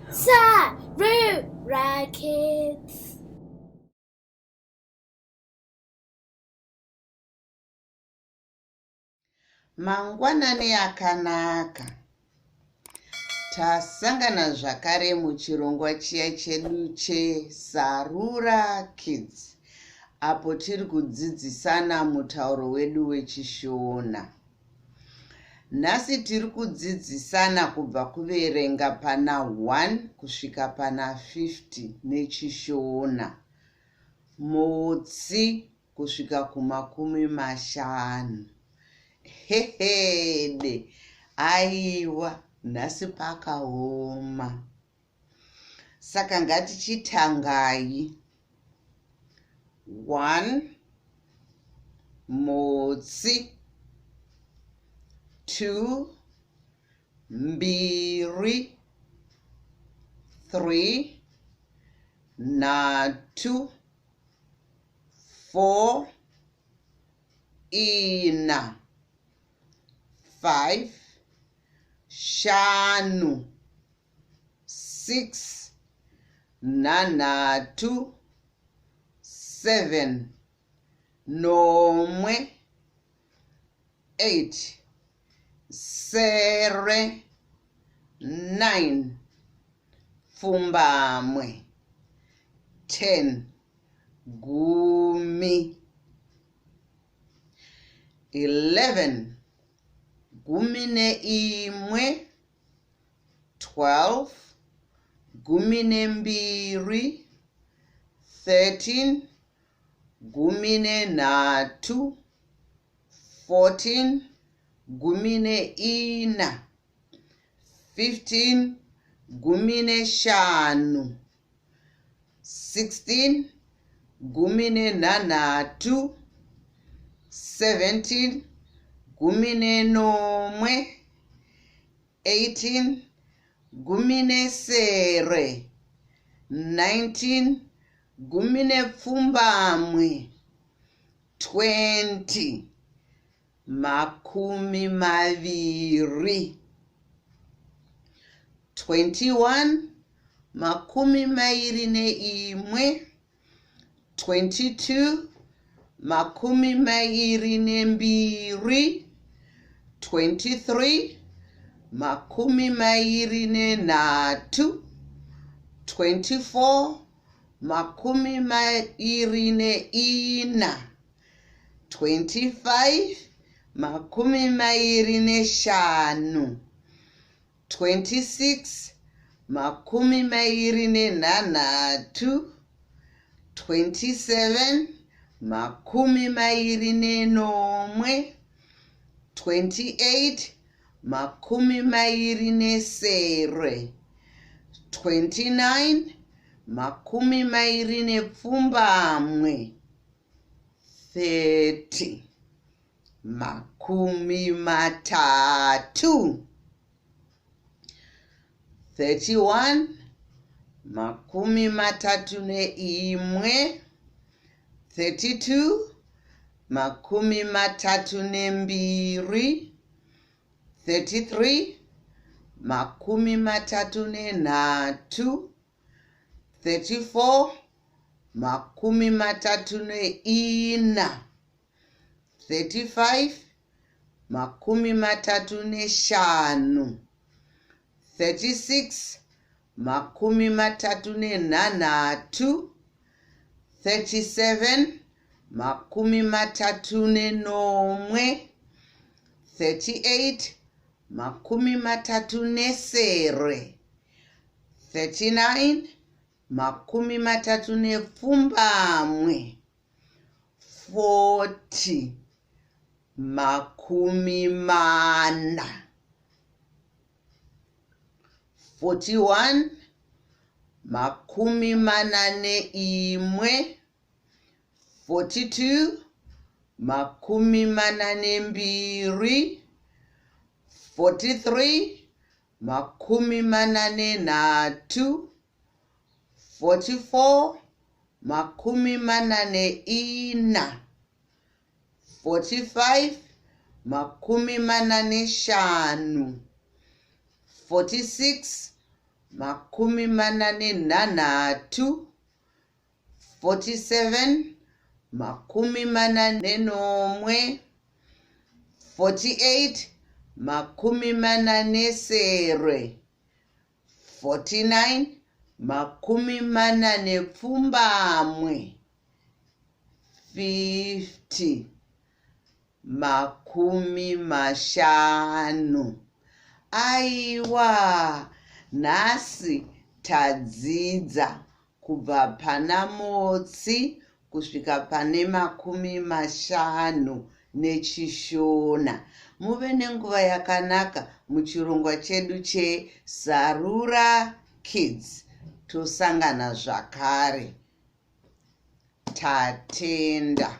Sarura Kids. Mangwanani akanaka. Tasangana zvakare muchirongwa chiya chedu cheSarura Kids apo tiri kudzidzisana mutauro wedu wechiShona. Nhasi tiri kudzidzisana kubva kuverenga pana 1 kusvika pana 50 nechiShona. Motsi kusvika kumakumi mashanu. Hehede, aiwa nhasi pakaoma. Saka ngatichitangai. 1 motsi 2 mbiri 3 nhatu 4 ina 5 shanu 6 nhanhatu 7 nomwe 8 sere 9 pfumbamwe 10 gumi 11 gumi neimwe 12 gumi nembiri 13 gumi nenhatu 14 gumi neina 15 gumi neshanu 16 gumi nenhanhatu 17 gumi nenomwe 18 gumi nesere 19 gumi nepfumbamwe 20 makumi maviri 21 makumi mairi neimwe 22 makumi mairi nembiri 23 makumi mairi nenhatu 24 makumi mairi neina 25 makumi mairi neshanu 26 makumi mairi nenhanhatu 27 makumi mairi nenomwe 28 makumi mairi nesere 29 makumi mairi nepfumbamwe 30 makumi matatu 31 makumi matatu neimwe 32 makumi matatu nembiri 33 makumi matatu nenhatu 34 makumi matatu neina 35 makumi matatu neshanu 36 makumi matatu nenhanhatu 37 makumi matatu nenomwe 38 makumi matatu nesere 39 makumi matatu nepfumbamwe 40 makumi mana 41 makumi mana neimwe 42 makumi mana nembiri 43 makumi mana nenhatu 44 makumi mana neina 45 makumi mana neshanu 46 43, 47, 47, 48, 47, 49, 48, 50, 50. Aiwa, nhasi tadzidza kubva pana motsi kusvika pane 50 nechiShona. Muve nenguva yakanaka muchirongwa chedu cheSarura Kids. Tosangana zvakare. Tatenda.